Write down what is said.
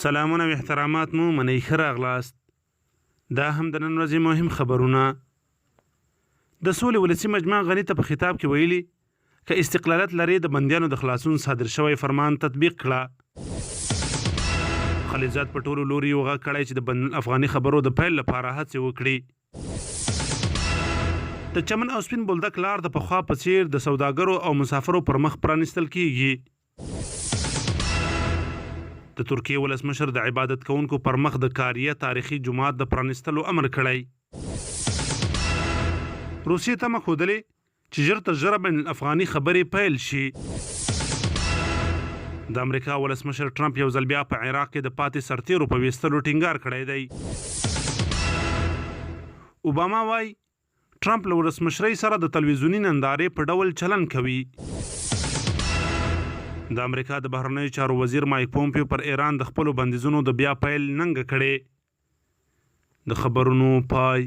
سلامونه او احترامات مو منئ، ښه راغلاست. دا هم د نن ورځې مهم خبرونه. د سولې ولسي مجمع غني ته په خطاب کې ویلي، که استقلالت لرې د بندیانو د خلاصون صادر شوی فرمان تطبیق کړه. خلیلزاد په ټولو لوریو غږ کړی چې د بین الافغاني خبرو د پیل لپاره هڅې وکړي. د چمن او سپین بولدک لار د پخوا په څیر د سوداګرو او مسافرو پر مخ پرانیستل کیږي. د ترکیې ولسمشر د عبادت کوونکو پر مخ د کاریه تاریخي جومات د پرانیستلو امر کړی. روسیې تمه ښودلې چې ژر تر ژره بین الافغاني خبرې پیل شي. د امریکا ولسمشر ټرمپ یو ځل بیا په عراق کې د پاتې سرتیرو په ویستلو ټینګار کړی دی. اوباما وايي، ټرمپ له ولسمشرۍ سره د تلویزیوني نندارې په ډول چلن کوي. د امریکا د بهرنیو چارو وزیر مایک پومپیو پر ایران د خپلو بندیزونو د بیا پیل ننګه کړې. د خبرونو پای.